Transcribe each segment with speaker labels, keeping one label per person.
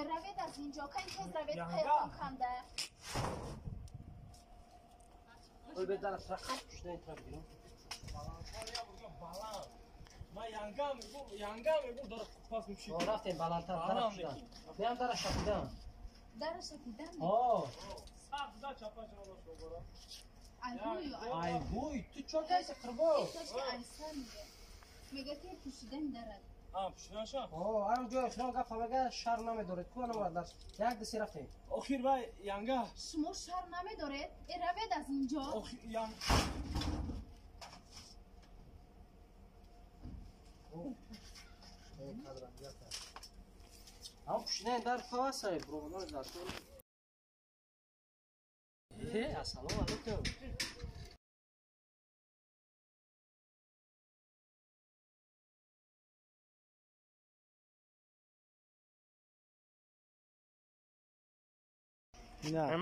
Speaker 1: Равед аз инҷо, кай тез равед, қайрон канда.
Speaker 2: Ой, бедара срақат пушдан тра бигирам.
Speaker 3: Баланд. Ма янга мегу, янга мегу дара пас муши.
Speaker 2: Рафтем баландтар дара пушдан. Неам дара шапидан.
Speaker 1: Дара шапидан?
Speaker 2: О.
Speaker 3: Сахт да чапа жана шобара.
Speaker 1: Ай
Speaker 2: ай гуй, ту чо кайси қурбон?
Speaker 1: Айса мега. Мега ки пушидан дарад.
Speaker 3: А, пушиданша?
Speaker 2: О, ан ҷои хирон гапа мега шар намедоред. Ку ана дар як ду се рафтем.
Speaker 3: Охир вай янга.
Speaker 1: Шумо шар намедоред? Э, равед аз инҷо.
Speaker 3: Охир ян
Speaker 2: Ам пушидан дар фаваса, бровонор дар ту. Э, ассалому алайкум.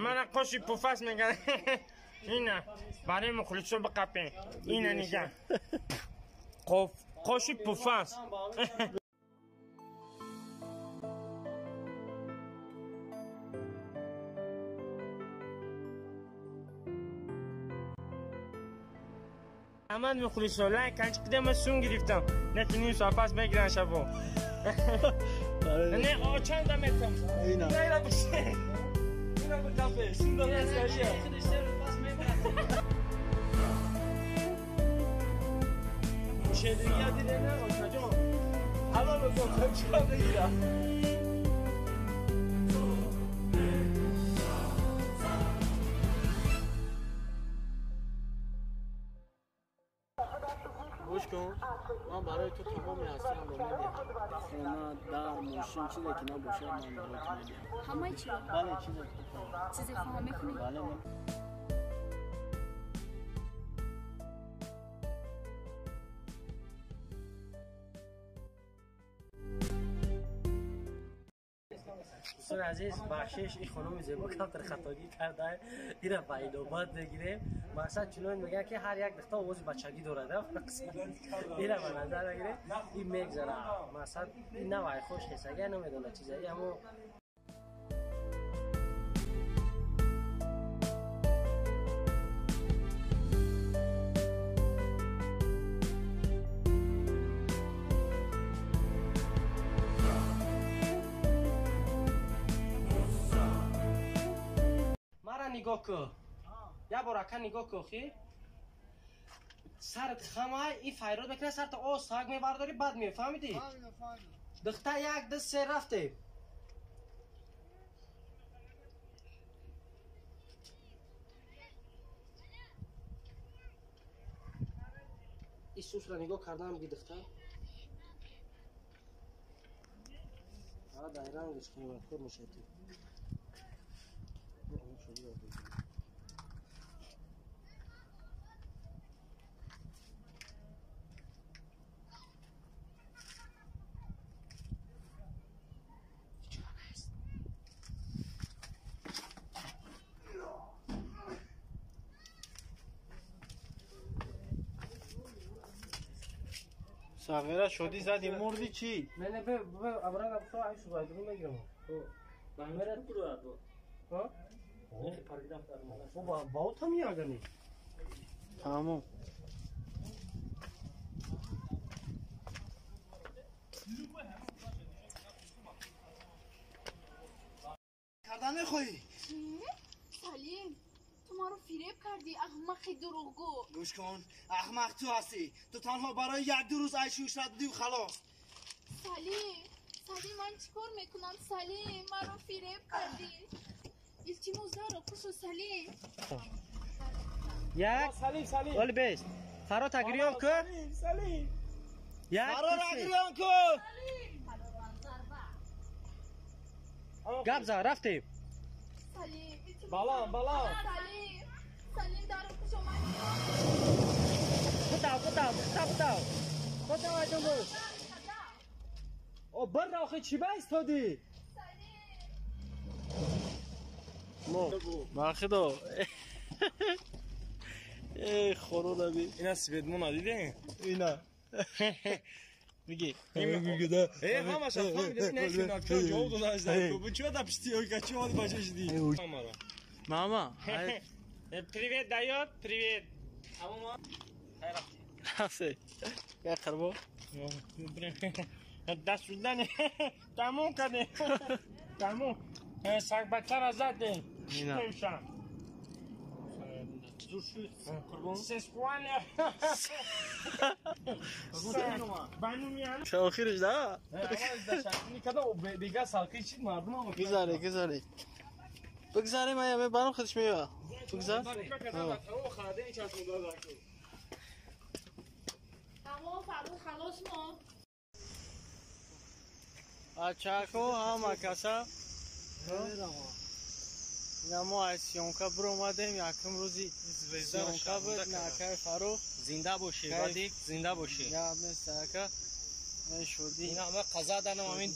Speaker 4: من قوشی پوفس میگن. اینه برای مخلصو بقپین. اینه نگه قوشی پوفس. احمد مخلصو لایک کن چقدر من سون گرفتم. نه که نیم ساعت پس بگیرن شبو. نه آ چند متر.
Speaker 3: اینه نه بشه.
Speaker 5: گوش کن، من برای تو تمام هستیم رو میدم. خونه، در، ماشین، چیزی که نباشه من برای تو میدم.
Speaker 1: همه چی؟
Speaker 5: بله، چیزی که تو
Speaker 1: چیزی خواهم میکنی؟
Speaker 5: بله.
Speaker 2: دوستان عزیز، بخشش این خانم زیبا کمتر خطاگی کرده، اینا با اینوبات بگیریم. مقصد چنون میگه که هر یک دخته آواز بچگی داره. اینا به نظر بگیریم این میگذره. مقصد این نوع خوش نیست، اگه نمیدونه چیزایی همو نگاه کن. یه بار اکن نگاه کن خی. سرت خمه این فیراد میکنه سرت آس سگ میبرداری بعد میفهمیدی؟ دخته یک دو سه رفته. این سوس را نگاه کردم بگی دخته. آره دایره میگه قیمت کور میشه تو.
Speaker 5: صغیره شدی زدی مردی چی؟
Speaker 2: نه به به ابرا تو عیش باید رو میگیرم.
Speaker 5: میره
Speaker 2: ها؟ با با تو میاگنی.
Speaker 5: تمام.
Speaker 6: کردن میخوایی؟
Speaker 1: چی؟ سلیم تو ما رو فریب کردی احمق دروغگو.
Speaker 6: گوش کن، احمق تو هستی. تو تنها برای یک دو روز عیش و عشرت بودی و خلاص.
Speaker 1: سلیم سلیم من چیکار میکنم؟ سلیم من رو فریب کردی. التیموس دارو پشو سلیم.
Speaker 2: یک
Speaker 3: سلیم سلیم
Speaker 2: ولی بیست فرا تگریان کن.
Speaker 3: سلیم
Speaker 2: یک
Speaker 6: فرا تگریان کن.
Speaker 2: گپ زد رفتیم.
Speaker 1: سلیم
Speaker 3: بالام بالام.
Speaker 1: سلیم سلیم دارو پشو من.
Speaker 2: بتاو بتاو بتاو بتاو بتاو ایتون بود. او بر آخه چی بایستادی؟
Speaker 5: ما خدا ای خدا نبی
Speaker 4: اینا سویدمون دیدی؟
Speaker 5: اینا Бигӣ.
Speaker 3: Э, ҳамаша фаҳмидем, не шинак, чо ҷавоб дода шуда. Чо да пишти, ой, чо оди бача шуди?
Speaker 5: Мама.
Speaker 4: Привет даёт, привет.
Speaker 5: Рафте. Я қарбо.
Speaker 4: До свидания. Тамом кардем. Тамом. Сагбачара задем.
Speaker 5: Ина.
Speaker 2: Зур шуд қурбон.
Speaker 4: Сесуаня.
Speaker 5: Охириш да?
Speaker 3: Бега салқи чид мардум.
Speaker 5: Гузаре, гузаре. Бигзаре, ман я барам худаш мева. Бигзар.
Speaker 1: Тамом Фаррух халос мо.
Speaker 5: Ачако ҳама каса. Ина мо аз съёмка биромадем, якум рӯзи съёмка буд, накай Фаррух.
Speaker 2: Зинда бошӣ, Вадик, зинда бошӣ.
Speaker 5: Я местака. Шуди.
Speaker 2: Ина ҳама қаза данам ҳамин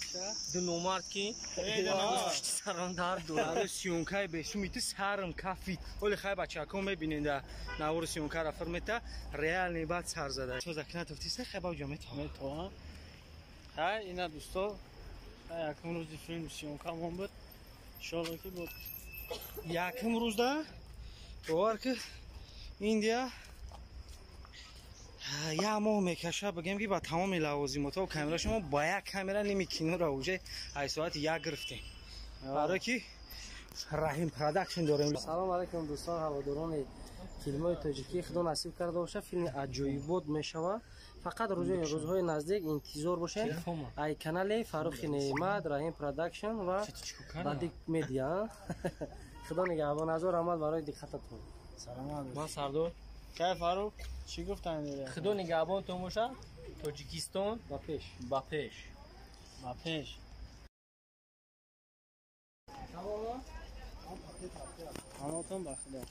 Speaker 2: ду номард ки пушти сарам дард дорад.
Speaker 3: Съёмкаи бесуми ту сарам кафид. Оли хай бачако мебинен да навори съёмкара фирмета реални баъд сар зада. Созакнатовтиса хай баҷа метавон.
Speaker 5: Метавон. Хай ина дӯсто, хай якум рӯзи филм съёмкамон буд. Иншоалло ки буд.
Speaker 3: Якум рӯзда бовар ки Индия як моҳ мекаша бигем ки ба тамоми лавозимотҳо камера шумо ба як камера ними киноро уже ай соати як гирифтем. Барое ки Раҳим Продакшн дорем.
Speaker 2: Салом алайкум дӯстон, ҳаводорони филмҳои тоҷикӣ. Худо насиб карда бошад, филми аҷоибот мешавад. Фақат рӯзҳои наздик интизор бошед. Ай канали Фаррухи Неъмат, Раҳим Продакшн ва Бадик Медиа. Худо нигаҳбон, ҳазор раҳмат барои диққататон.
Speaker 5: Саломат бошед.
Speaker 2: Ман Сардор.
Speaker 5: Кай Фаррух, чӣ гуфтан дорӣ?
Speaker 2: Худо нигаҳбонтон бошад. Тоҷикистон ба пеш. Ба пеш.
Speaker 5: Ба пеш. Амонатон ба Худо.